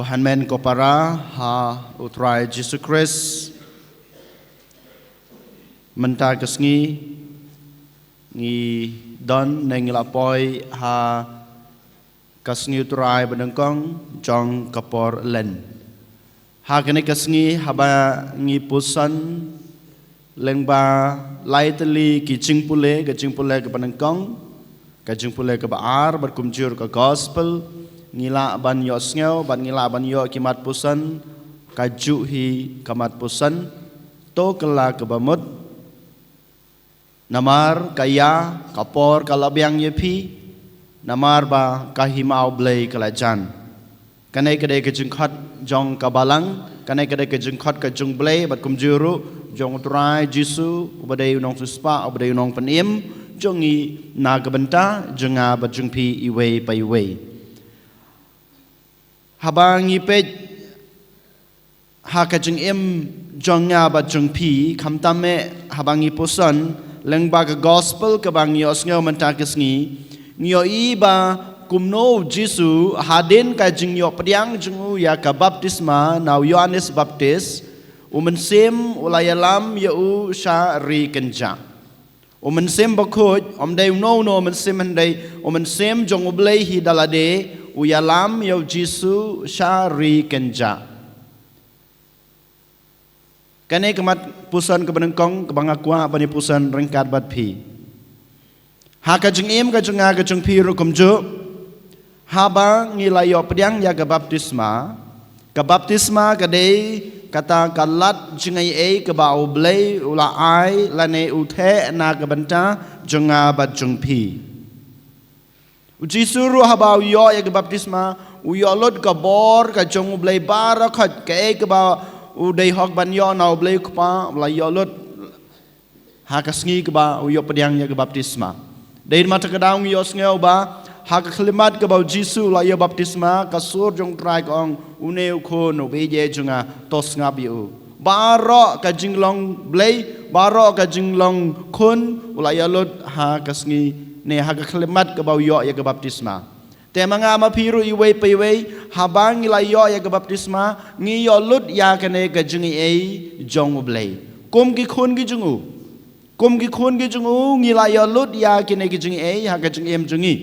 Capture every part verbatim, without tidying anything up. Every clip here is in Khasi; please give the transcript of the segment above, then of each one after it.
Ko hynmen ko para ha U Trai Jisu Khrist, mynta ka sngi ngi don ne ngi la poi ha ka sngi U Trai ba nyngkong jong ka por Lent. Ha kane ka sngi haba ngi puson lyngba lai tylli ki jingpule, ka jingpule kaba nyngkong, ka jingpule kaba ar, bad kumjuh ka gospel, ngi lah ban ïohsngew bad ngi lah ban ïoh ki mat puson, kajuh hi ka mat puson: To kylla kaba mut, namar ka ïa, ka por ka la biang ïa phi, namar ba ka hima U Blei ka la jan. Kane ka dei ka jingkhot jong ka Balang, kane ka dei ka jingkhot ka jong U Blei, bad kumjuh ruh jong U Trai Jisu, uba dei u nongsiewspah, uba dei u nongpynim jong ngi, na ka bynta jong nga bad jong phi iwei pa iwei. Haba ngi peit ha ka jingim jong nga bad jong phi, khamtam eh haba ngi puson lyngba ka gospel kaba ngi ïohsngew mynta ka sngi, ngi ïohi ba kumno U Jisu, hadien ka jingïoh pdiang jong u ïa ka baptisma na u Ïoannis Baptist, u Mynsiem u la ïalam ïa u sha ri kynjah. U Mynsiem Bakhuid, ym dei uno uno u mynsiem hynrei u Mynsiem jong U Blei hi da lade, u ïalam ïa U Jisu sha ri kynjah. Kane ka mat puson kaba nyngkong kaba nga kwah ban ïa puson ryngkat bad phi. Ha ka jingim ka jong nga ka jong phi ruh kumjuh, haba ngi la ïoh pdiang ïa ka baptisma, ka baptisma ka dei kata ka lad jingaiei kaba U Blei u la ai lane u theh na ka bynta jong nga bad jong phi. U Jisu ruh haba u ïoh ïa ka baptisma, u ïoh lut ka bor ka jong U Blei baroh khoit, kaei kaba u dei hok ban ïoh na U Blei U Kpa, u la ïoh lut ha ka sngi kaba u ïoh pdiang ïa ka baptisma. Dei namar kata ka daw ngi ïohsngew ba ha ka khyllipmat kaba U Jisu u la ïoh baptisma, ka sur jong U Trai ka ong, une u khun uba ïeit jong nga, to sngap ïa u. Baroh ka jinglong Blei, baroh ka jinglong khun, u la ïoh lut ha ka sngi ne ha ka khyllipmat kaba u ïoh ïa ka baptisma. Te ma nga ma phi ruh iwei pa iwei, haba ngi la ïoh ïa ka baptisma, ngi ïoh lut ïa kane ka jingaiei jong U Blei kum ki khun ki jong u. Kum ki khun ki jong u ngi la ïoh lut ïa kine ki jingaiei ha ka jingim jong ngi.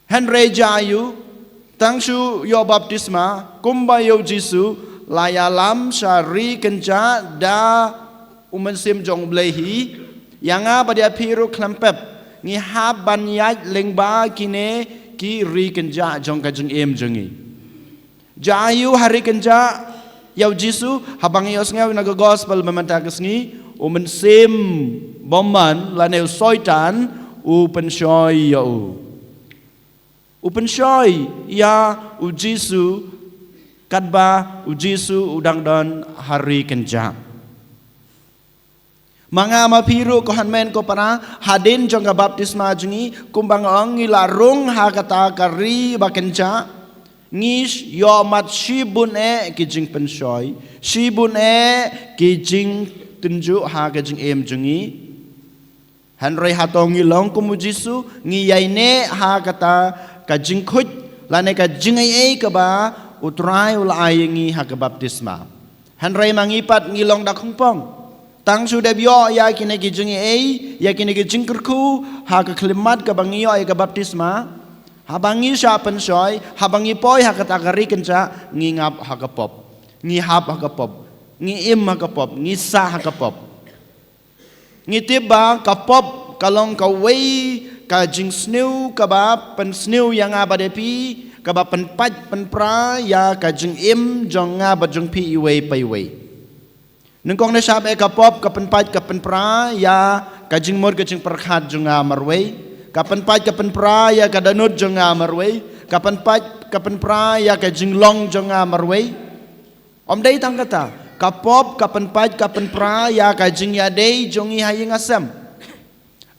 Hynrei jia aiu, tang shu ïoh baptisma, kumba ïa U Jisu, la ïalam sha ri kynjah da u Mynsiem jong U Blei hi, ïa nga bad ïa phi ruh khlem pep ngi hap ban ïaid lyngba kine ki ri kynjah jong ka jingim jong ngi. Jia aiu ha ri kynjah ïa U Jisu? Haba ngi ïohsngew na ka gospel ba mynta ka sngi, u mynsiem bymman lane u Soitan u pynshoi ïa u. U pynshoi ïa U Jisu katba U Jisu u dang don ha ri kynjah. Ma nga ma phi ruh ko hynmen ko para, hadien jong ka baptisma jong ngi, kumba nga ong, ngi la rung ha kata ka ri ba kynjah, ngi ïohmat shibun eh ki jingpynshoi, shibun eh ki jingtynjuh ha ka jingim jong ngi. Hynrei hato ngi long kum U Jisu, ngi ïaineh ha kata ka jingkhuid lane ka jingaiei kaba U Trai u la ai ïa ngi ha ka baptisma? Hynrei ma ngi pat ngi long da khongpong. Tang shu dep ïoh ïa kine ki jingaiei, ïa kine ki jingkyrkhu ha ka khyllipmat kaba ngi ïoh ïa ka baptisma. Haba ngi shah pynshoi, haba ngi poi ha kata ka ri kynjah, ngi ngap ha ka pop, ngi hap ha ka pop, ngi im ha ka pop, ngi sah ha ka pop. Ngi tip ba ka pop ka long kawei ka jingsniew kaba pynsniew ïa nga bad ïa phi, kaba pynpait pynpra ïa ka jingim jong nga bad jong phi iwei pa iwei. Nyngkong ne shap eh, ka pop ka pynpait ka pynpra ïa ka jingmut ka jingpyrkhat jong nga marwei, ka pynpait ka pynpra ïa ka dohnud jong nga marwei, ka pynpait ka pynpra ïa ka jinglong jong nga marwei. Ym dei tang kata, ka pop ka pynpait ka pynpra ïa ka jingïadei jong ngi ha ïing ha sem.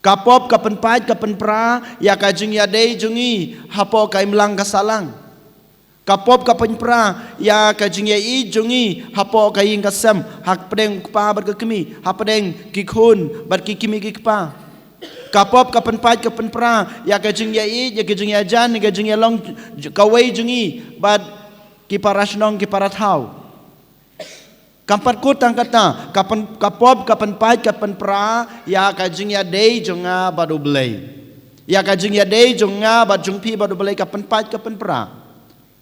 Ka pop ka pynpait ka pynpra ïa ka jingïadei jong ngi hapoh ka imlang ka sahlang. Ka pop ka pynpra ïa ka jingïaieit jong ngi hapoh ka ïing ka sem, hapdeng u kpa bad ka kmie, hapdeng ki khun bad ki kmie ki kpa. Ka pop ka pynpait ka pynpra ïa ka jingïaieit, ïa ka jingïajan, ïa ka jingïalong j-, kawei jong ngi bad ki para shnong, ki para thaw. Kam pat kut tang kata, ka pyn-, ka pop ka pynpait ka pynpra ïa ka jingïadei jong nga bad U Blei. Ïa ka jingïadei jong nga bad jong phi bad U Blei ka pynpait ka pynpra.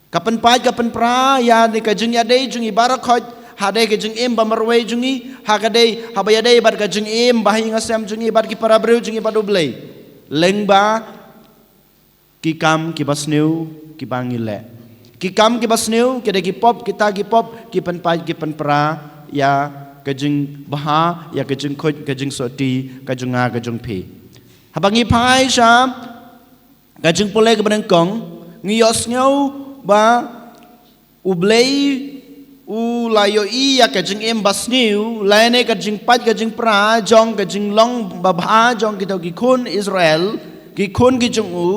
Ka pynpait ka pynpra ïa kane ka jingïadei jong ngi baroh khoit, ha kane ka jingim ba marwei jong ngi, ha kane, haba ïadei bad ka jingim ba ha ïing ha sem jong ngi, bad ki para briew jong ngi bad U Blei. Lyngba ki kam ki basniew ki ba ngi leh. Ki kam ki basniew, ki dei ki pop, kita ki pop ki pynpait ki pynpra ïa ka jingbha, ïa ka jingkhuid, ka jingsotti ka jong nga, ka jong phi. Haba ngi phai sha ka jingpule kaba nyngkong, ngi ïohsngew ba U Blei u la ïohi ïa ka jingim basniew, lane ka jingpait ka jingpra jong ka jinglong babha jong kito ki khun Israel, ki khun ki jong u.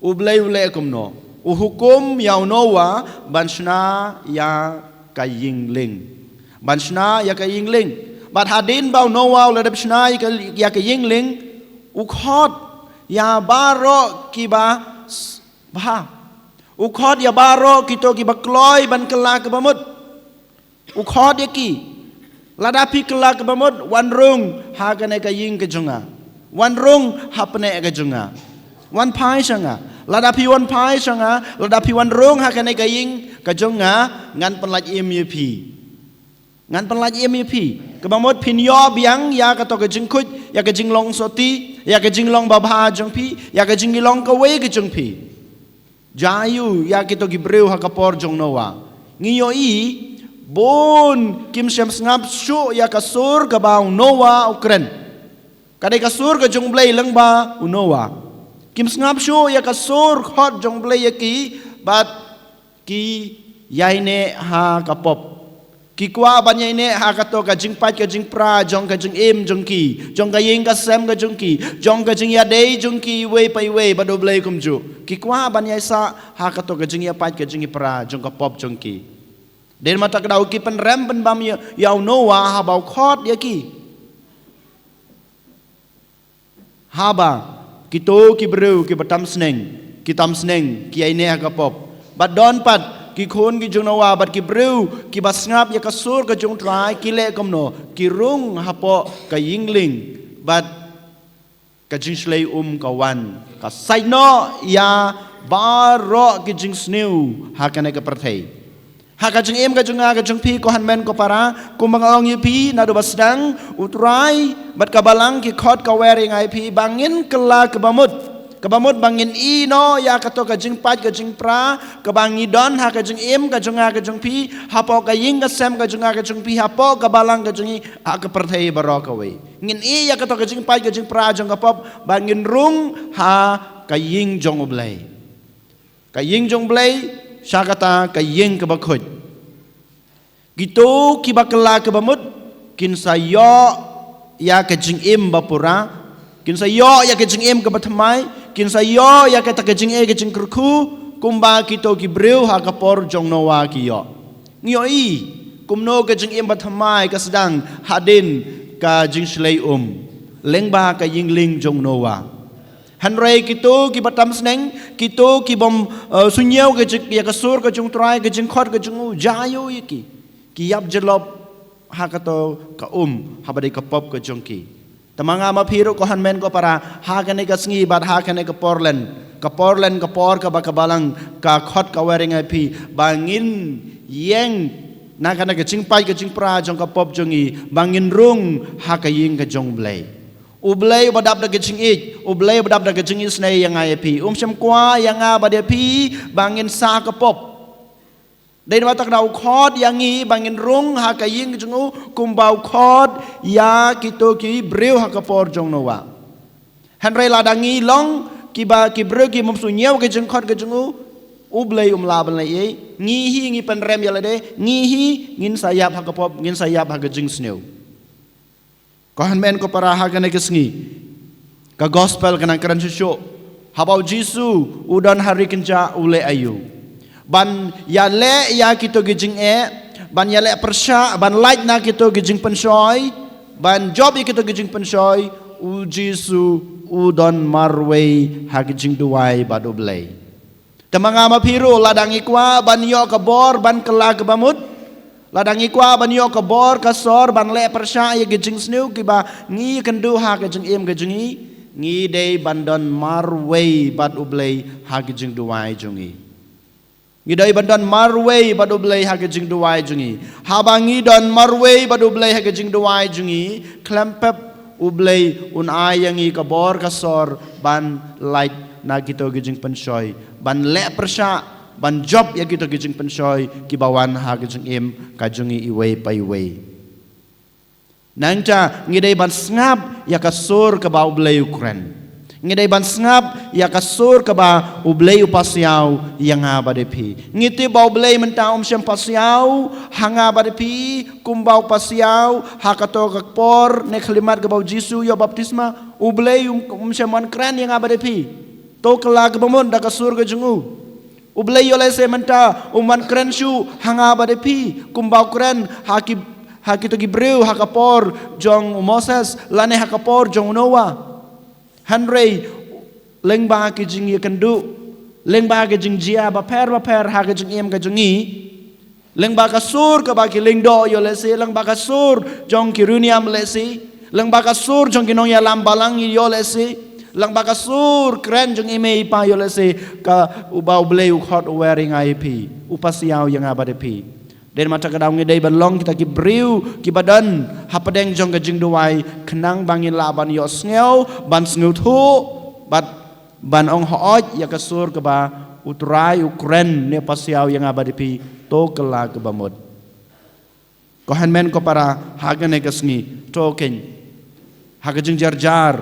U Blei u leh kumno? U hukum ïa u Noah ban shna ïa ka ïing lieng. Ban shna ïa ka ïing lieng. Bad hadien ba u Noah u la dep shna ïa ka, ïa ka ïing lieng, u khot ïa baroh ki ba s-, bha. U khot ïa baroh kito ki ba kloi ban kylla kaba mut. U khot ïa ki. Lada phi kylla kaba mut, wan rung ha kane ka ïing ka jong nga. Wan rung ha pneh ka jong nga. Wan phai sha nga. Lada phi wan phai sha nga, lada phi wan rung ha kane ka ïing ka jong nga, ngan pynlait im ïa phi. Ngan pynlait im ïa phi. Kaba mut phin ïoh biang ïa kato ka jingkhuid, ïa ka jinglong sotti, ïa ka jinglong babha jong phi, ïa ka jingïalong kawei ka jong phi. Jia aiu ïa kito ki briew ha ka por jong u Noah? Ngi ïohi, bun kim shym sngap shuh ïa ka sur kaba u Noah u kren. Ka dei ka sur ka jong u Blei lyngba u Noah. Kim sngap shuh ïa ka sur khot jong u Blei ïa ki, bad ki ïaineh ha ka pop. Ki kwah ban ïaineh ha kato ka jingpait ka jingpra jong ka jingim jong ki, jong ka ïing ka sem ka jong ki, jong ka jingïadei jong ki iwei pa iwei bad u Blei kumjuh. Ki kwah ban ïaisah ha kato ka jingïapait ka jingïapra jong ka pop jong ki. Dei namar kata ka daw ki pynrem pynbam ïa, ïa u Noah haba u khot ïa ki. Haba kito ki briew ki ba tam sneng, ki tam sneng, ki ïaineh ha ka pop. Bad don pat ki khun ki jong u Noah, bad ki briew ki ba sngap ïa ka sur ka jong u Trai, ki leh kumno? Ki rung hapoh ka ïing lieng. Bad ka jingshlei um ka wan, ka sait noh ïa baroh ki jingsniew ha kane ka pyrthei. Ha ka jingim ka jong nga ka jong phi, ko hynmen ko para, kumba nga ong ïa phi naduh ba sdang, u Trai bad ka Balang ki khot ka wer ïa nga ïa phi ba ngin kylla kaba mut. Kaba mut ba ngin ïehnoh ïa kato ka jingpait ka jingpra kaba ngi don ha ka jingim ka jong nga ka jong phi, hapoh ka ïing ka sem ka jong nga ka jong phi, hapoh ka Balang ka jong ngi, ha ka pyrthei baroh kawei. Ngin ïeh ïa kato ka jingpait ka jingpra jong ka pop ba ngin rung ha ka ïing jong u Blei. Ka ïing jong u Blei, sha kata ka ïing kaba khuid. Kito ki ba kylla kaba mut, kin sa ïoh ïa ka jingim ba pura, kin sa ïoh ïa ka jingim kaba thymmai, kin sa ïoh ïa kata ka jingeh ka jingkyrkhu, kumba kito ki briew ha ka por jong u Noah ki ïoh. Ngi ïohi kumno ka jingim ba thymmai ka sdang hadien ka jingshlei um lyngba ka ïing lieng jong u Noah. Hynrei kito ki ba tam sneng, kito ki bym, eh, sngew ka jing, ïa ka sur ka jong u Trai, ka jingkhot ka jong u, jia aiu ïa ki? Ki ïap jyllop ha kato ka um, haba dei ka pop ka jong ki. Te ma nga ma phi ruh, ko hynmen ko para, ha kane ka sngi bad ha kane ka por len, ka por len, ka por kaba ka Balang ka khot ka wer ïa nga ïa phi ba ngin ïeng na kane ka jingpait ka jingpra jong ka pop jong ngi, ba ngin rung ha ka ïing ka jong u Blei. U Blei uba dap da ka jingïeit, u Blei uba dap da ka jingisynei ïa nga ïa phi, um shym kwah ïa nga bad ïa phi ba ngin sah ka pop. Dei namar kata ka daw u khot ïa ngi ba ngin rung ha ka ïing jong u, kumba u khot ïa kito ki briew ha ka por jong u Noah. Hynrei lada ngi long kiba, ki briew ki bym sngew ka jingkhot ka jong u, u Blei um lah ban leh ei ei. Ngi hi ngi pynrem ïa lade, ngi hi ngin sa ïap ha ka pop, ngin sa ïap ha ka jingsniew. Ko hynmen ko para, ha kane ka sngi ka gospel ka nang kren shuh shuh haba u Jisu u don ha ri kynjah, u leh aiu? Ban ïaleh ïa kito ki jingeh, ban ïaleh pyrshah, ban lait na kito ki jingpynshoi, ban jop ïa kito ki jingpynshoi, u Jisu u don marwei ha ka jingduwai bad U Blei. Te ma nga ma phi ruh, lada ngi kwah ban ïoh ka bor ban kylla kaba mut, lada ngi kwah ban ïoh ka bor ka sor ban leh pyrshah ïa ki jingsniew kiba ngi ïakynduh ha ka jingim ka jong ngi, ngi dei ban don marwei bad U Blei ha ka jingduwai jong ngi. Ngi dei ban don marwei bad U Blei ha ka jingduwai jong ngi. Haba ngi don marwei bad U Blei ha ka jingduwai jong ngi, khlem pep U Blei un ai ïa ngi ka bor ka sor ban lait na kito ki jingpynshoi, ban leh pyrshah, ban jop ïa kito ki jingpynshoi kiba wan ha ka jingim ka jong ngi iwei pa iwei. Nangta ngi dei ban sngap ïa ka sur kaba U Blei u kren. Ngi dei ban sngap ïa ka sur kaba U Blei u pasiaw ïa nga bad ïa phi. Ngi tip ba U Blei mynta um shym pasiaw ha nga bad ïa phi kumba u pasiaw ha kato ka por ne khyllipmat kaba u Jisu u ïoh baptisma. U Blei um, um shym wan kren ïa nga bad ïa phi. To kylla kaba mut da ka sur ka jong u. U Blei ïoh lehse mynta um wan kren shuh ha nga bad ïa phi kumba u kren ha ki, ha kito ki briew ha ka por jong u Moses lane ha ka por jong u Noah. Hynrei lyngba ki jingïakynduh, lyngba ki jingjia bapher bapher ha ka jingim ka jong ngi, lyngba ka sur kaba ki lyngdoh ïoh lehse, lyngba ka sur jong ki riewniam lehse, lyngba ka sur jong ki nongïalam balang ïoh lehse, lyngba ka sur kren jong i mei i pa ïoh lehse, ka uba U Blei u khot u wer ïa nga ïa phi, u pasiaw ïa nga bad ïa phi. Dei namar kata ka daw ngi dei ban long kita ki briew kiba don hapdeng jong ka jingduwai khnang ba ngin lah ban ïohsngew, ban sngewthuh bad ban ong hooid ïa ka sur kaba U Trai u kren ne u pasiaw ïa nga bad ïa phi. To kylla kaba mut. Ko hynmen ko para, ha kane ka sngi, to keiñ, ha ka jingjarjar,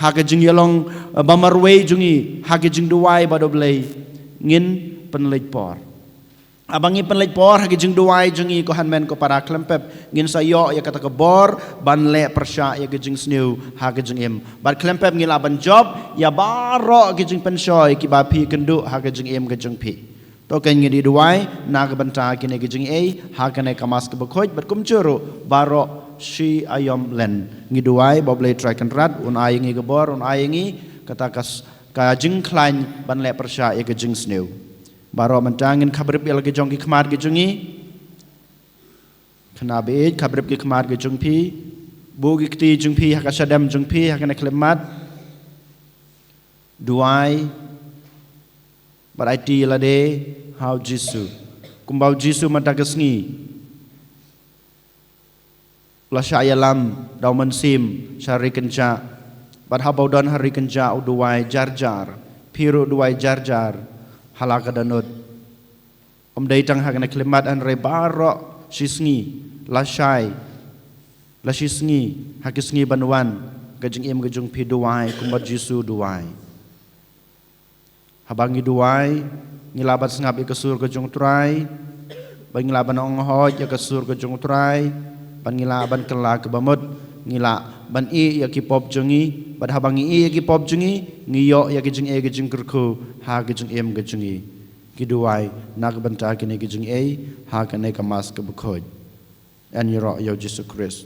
ha ka jingïalong, eh, ba marwei jong ngi ha ka jingduwai bad U Blei, ngin pynleit por. Haba ngi pynleit por ha ka jingduwai jong ngi, ko hynmen ko para, khlem pep ngin sa ïoh ïa kata ka bor ban leh pyrshah ïa ka jingsniew ha ka jingim. Bad khlem pep ngi lah ban jop ïa baroh ki jingpynshoi kiba phi kynduh ha ka jingim ka jong phi. To keiñ, ngin ïa duwai na ka bynta kine ki jingaiei ha kane ka Mass kaba khuid, bad kumjuh ruh baroh shi aïom len ngi duwai ba U Blei Trai Kynrad un ai ïa ngi ka bor, un ai ïa ngi kata ka s-, ka jingkhlaiñ ban leh pyrshah ïa ka jingsniew. Baroh mynta ngin khapbrip ïa la ki jong ki khmat ki jong ngi. Khynnah baieit, khapbrip ki khmat ki jong phi. Buh ki kti jong phi ha ka shadem jong phi ha kane ka khyllipmat. Duwai bad aiti ïa lade ha u Jisu. Kumba u Jisu mynta ka sngi la shah ïalam da u Mynsiem sha ri kynjah. Bad haba u don ha ri kynjah u duwai jarjar. Phi ruh duwai jarjar ha la ka dohnud. Ym dei tang ha kane ka khyllipmat, hynrei baroh shi sngi, lashai, la shi sngi, ha ki sngi ban wan, ka jingim ka jong phi duwai kumba u Jisu u duwai. Haba ngi duwai, ngi lah ban sngap ïa ka sur ka jong u Trai, bad ngi lah ban ong hooid ïa ka sur ka jong u Trai, bad ngi lah ban kylla kaba mut, ngi lah ban ïeh ïa ki pop jong ngi, bad haba ngi ïeh ïa ki pop jong ngi, ngi ïoh ïa ka jingaiei ka jingkyrkhu ha ka jingim ka jong ngi. Ngi duwai na ka bynta kine ki jingaiei ha kane ka Mass kaba khuid. Yn ïaroh ïa u Jisu Khrist.